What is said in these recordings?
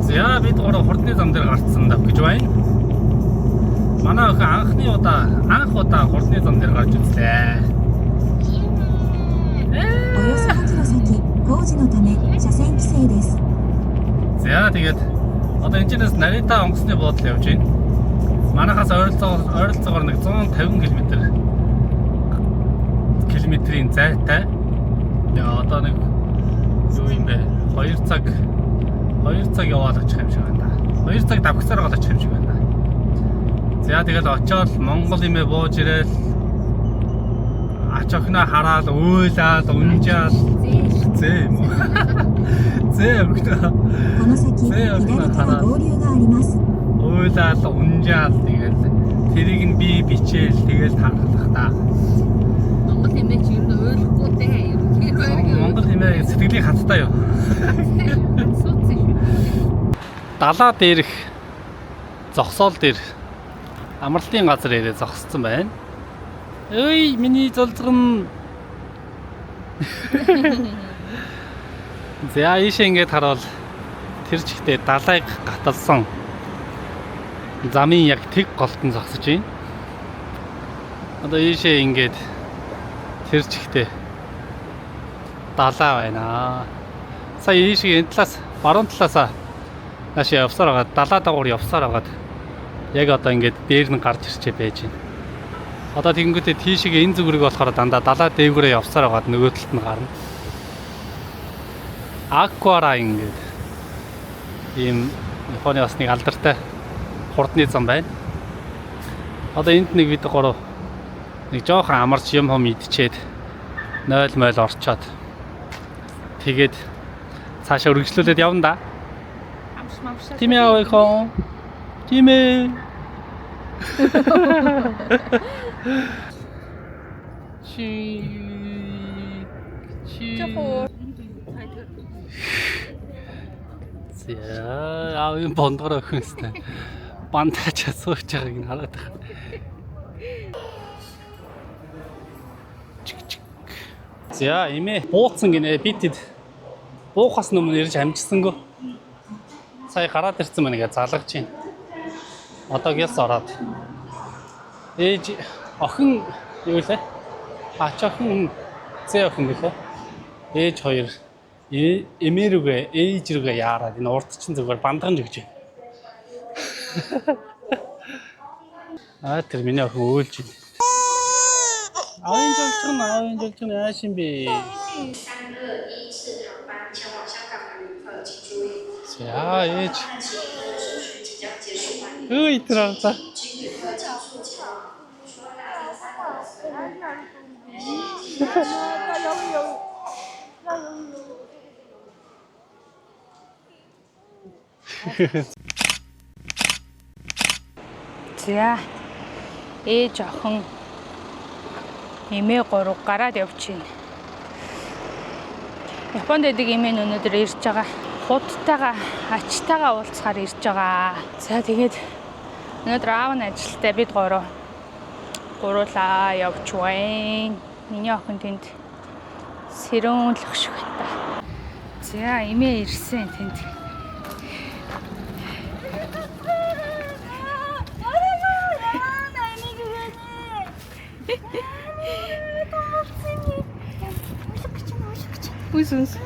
За бид гурав хурдны зам дээр гарцсан гэж байна. Манай охин анх удаа хурдны зам дээр гарч үзлээ. およそ5キロ先、工事のため車線規制です。 За тэгээд одоо энэ чэнэс Нарита онгоцны буудлын явж байна. Манайхаас ойролцоогоор нэг 150 километрийн зайтай. Яа одоо нэг юу юм бэ? 2 цаг яваад очих юм шиг байна да. 2 цаг давхцаар гол очих юм шиг байна. За тэгэл очиод Монгол имээ бууж ирээл ач охиноо хараал, уйлаал, унжаал зээ юм уу? Зээ охиноо. この先、左から合流があります。 Уйлаал, унжаал тэгэл тэрийг нь би бичээл тэгэл таарах та. Монгол хэмээ чи ер нь ойлгохгүй те. Ер нь Монгол хэмээ сэтгэлийн хаттай юу? Сууцсан шүү. Далаа дээрх зогсоол дээр амралтын газар ирээ зогссон байна. Ой, миний золзгон. За ийшээ ингээд харуул тэр чигтээ далайг гаталсан замын яг тэг голд нь зогсож байна. Одоо ийшээ ингээд тэр чигтээ далай байна. Сая ийшээ энэ талаас баруун талаасаа наашаа явсаар байгаа далаа дагуур явсаар байгаад яг одоо ингээд дээр нь гарч ирчээ байж байна. Одоо тэгэнгүүтээ тийшээ энэ зүгрэг болохоор дандаа далаа дээгүүрээ явсаар байгаад нөгөө талд нь гарна. Аквара ингээд ийм Японы бас нэг алдартай хурдны зам байна. Одоо энд нэг бид гурав нэг жоохон амарч юм хом идчихэд 0 мойл орчоод тэгээд цаашаа үргэлжлүүлээд явна да. Амш мамшаа. Тийм ээ аавынхон. Тийм ээ. Чи чи. За аавын бондгор охин өстэй. Бандаж сууж байгааг нь хараад байгаа. Чик чик. За эмээ бууцсан гинэ би тэд буухаас өмнө ирж амжсангүй. Сая гараад ирсэн байна гэж залгаж байна. Одоо гялс ороод. Ээж охин юу лээ? Ач охин зээ охин гэлээ. Ээж хоёр эмээ рүүгээ ээж рүүгээ яарад энэ урд чинь зүгээр бандган өгч байна. Аа тэр миний охин өөлж байна. Аавын жолчгон аавын жолчгон яашин бэ? 321次航班前往香港的旅客请注意， За ээж. 和行李的手续即将结束办理， Өө тэр за. 请旅客尽速前往刷大三楼。 За ээж охин эмээ гурав гараад явж байна. Японд байдаг эмээ нь өнөөдөр ирж байгаа. Худтайгаа ачтайгаа уулзахаар ирж байгаа. За тэгээд өнөөдөр аав нь ажилтай бид гурав гуруулаа явж байна. Миний охин тэнд сэрүүнлэх шиг байна та. За эмээ ирсэн тэнд. Үс үс.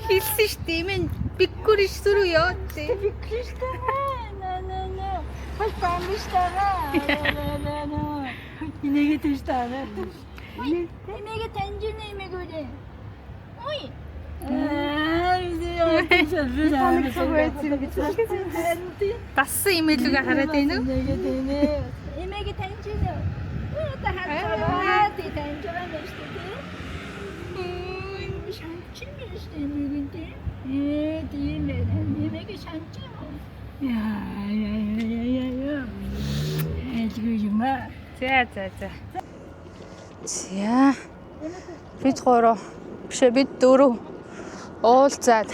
Хэлсэн шүү дээ. Эмээ биггүр иш зүрх ёо тий. Дассан эмээлүүгээ хараад байна уу? Ээ тийм ээ. Нэмэг шанч юм уу? Яа яа яа яа яа. Айлгүй юм аа. За за за. За. Бид гурав бишээ бид дөрөв уулзаад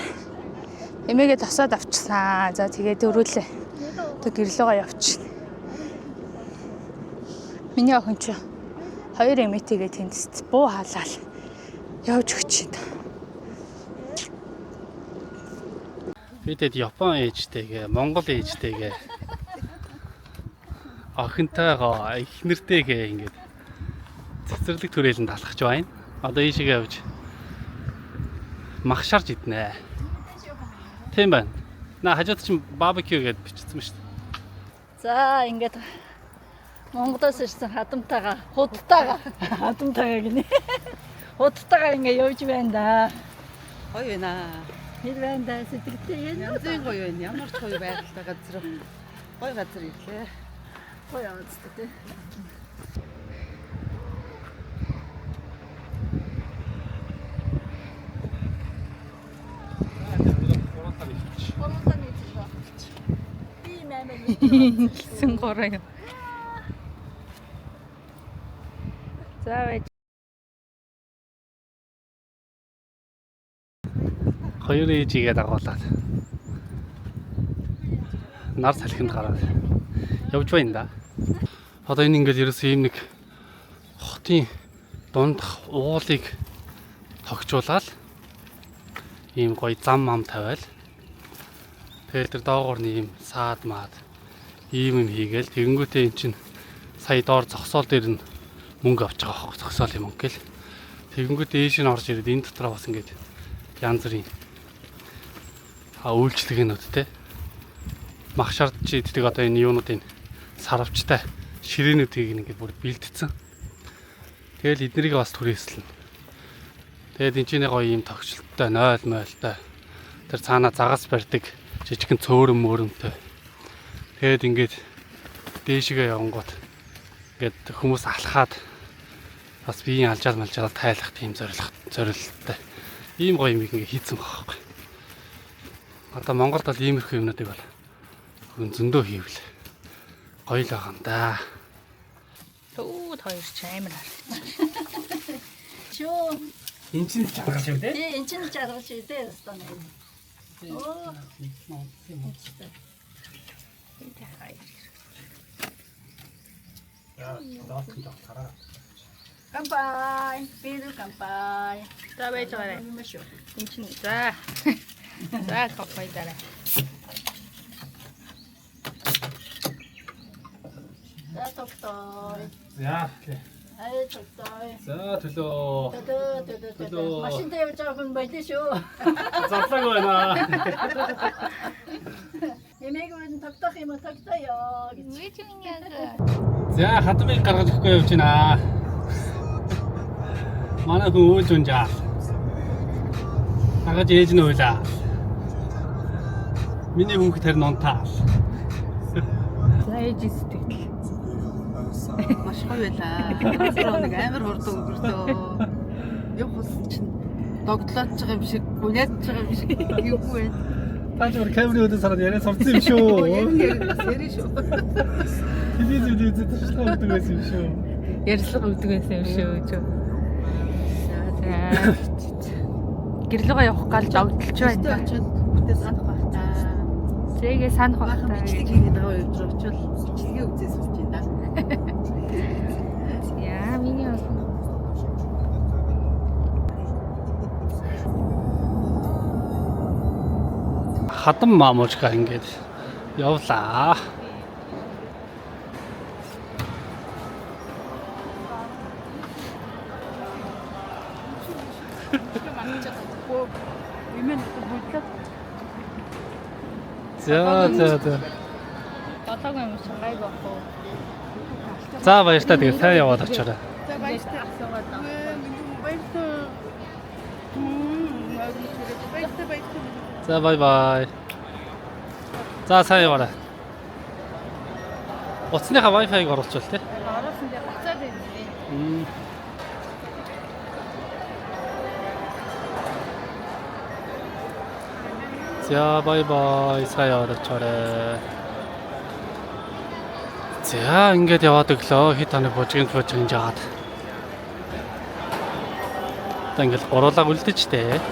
эмээгээ тосоод авчихсан. За тэгээ дөрүүлээ. Одоо гэрлөөгөө явчихна. Миний охин чи хоёр эмээтэйгээ тэнцэд буу халаал явж өгч байна. Бидэд Япон ээжтэйгээ, Монгол ээжтэйгээ охинтойгоо, эхнэртэйгээ ингээд цэцэрлэг түрээлэнд алхаж байна. Одоо ийшээгээ явж мах шарж иднэ. Тийм байна. На хажууд чинь барбекю гэдээ бичсэн шүү дээ. За ингээд Монголоос ирсэн хадамтайгаа, худтайгаа, хадамтайгаа гинэ. Худтайгаа ингээд явж байна да. Гоё байна. Хэр байна да сэтгэлтэй энэ Янзын гоё байна. Ямар ч гоё байгальтай газар. Гоё газар ирлээ. гоё явцтай тий. Гурван нийт шүү. Би маймаа нийт. Гэсэн гурав юм. За байж. Хоёр ээжигээ дагуулад нар салхинд гараад явж байна да. Одоо энэ ингээд ерөөсөө ийм нэг хотын дундх уулыг тогтжуулаад ийм гоё зам мам тавиал тэгэл тэр доогуур нь ийм саад маад ийм юм хийгээл тэгэнгүүтээ эн чинь сая доор зогсоол дээр нь мөнгө авч байгаа байхгүй зогсоолын мөнгө гэл тэгэнгүүтээ ийш нь орж ирээд энэ дотроо бас ингээд янз бүрийн үйлчлэгээнүүд те мах шардж иддэг одоо энэ юунуудын сарвчтай ширээнүүдийг ингээд бүр бэлтцсэн. Тэгэл эднэрийг бас түрээслэн. Тэгээд энэ чинь гоё ийм тогтчлолттой 0 мойлтой тэр цаанаа загас барьдаг жижигхэн цөөрөн мөрөмтэй. Тэгээд ингээд дээшгээ явангууд ингээд хүмүүс алхаад бас биеийн алжаал малжаал тайлах тийм зорилго зорилттой. Ийм гоё юм ингээд хийцэн байгаа байхгүй. Одоо Монголд бол иймэрхүү юмнуудыг бол хүн зөндөө хийвэл гоё л байгаа юм да. Түүд хоёр чи амар харагдчих. Чөө. Энд чинь чаргал шүү дээ. Тий эн чинь жаргаж идэ ястаа нэ. Оо. Кампай, биru кампай. За байж байгаарай. Юм шүү. Энд чинь за. За кофе дараа. За тогтой. За. Ай тогтой. За төлөө. Төдөө төдөө төдөө. Төлөө. Машинтай явж байгаа хүн байлээ шүү. Задлаагүй байна. Эмээг үн тогтоох юм уу тогтоё гэж. За хадмыг гаргаж өгөхгүй явж байна. Манай хүн уйлж унжаа. Дагаж ээж нь уйлаа. Миний хүүхэд харин унтаа. За ээж сэтгэл. Маш гоё байлаа. Газар нэг амар хурдан өнгөртөө. Явах болсон чинь догтлоод ч байгаа юм шиг, гуниад ч байгаа юм шиг юугүй байна. Та ч өөр камерын өдөөс хараад яриа сурцсан юм шүү. Ярина шүү. Телевиз үзээд туршлага өгдөг байсан юм шүү. Ярьслага өгдөг байсан юм шүү гэж. За. Гэрлүүгээ явах гал догдолж байна. Тэ очиод бүтээ санах байх та. Зээгээ санах байх Баахан та. бичлэг хийгээд байгаа юм руу очивол бичлэгээ үзээ сууж байна. Яа, миний охин. Хадам маамуужка ингээд явлаа. За за за. Болоогүй юм шиг гайг байх уу? За баяртай тэгээ сайн яваад очоорой. За баяртай. Баяртай. Баяртай баяртай. За бай бай. За сайн яваарай. Утасныхаа Wi-Fi-г оруулчихвал тий. Оруулсан дээр буцаад байна. Мм. За, bye bye. Сайн яваад очоорой. За, ингээд яваад өглөө. Хэд хоног бужигнд бужигн жаад. Одоо ингээд гуруулаа үлдэж тээ.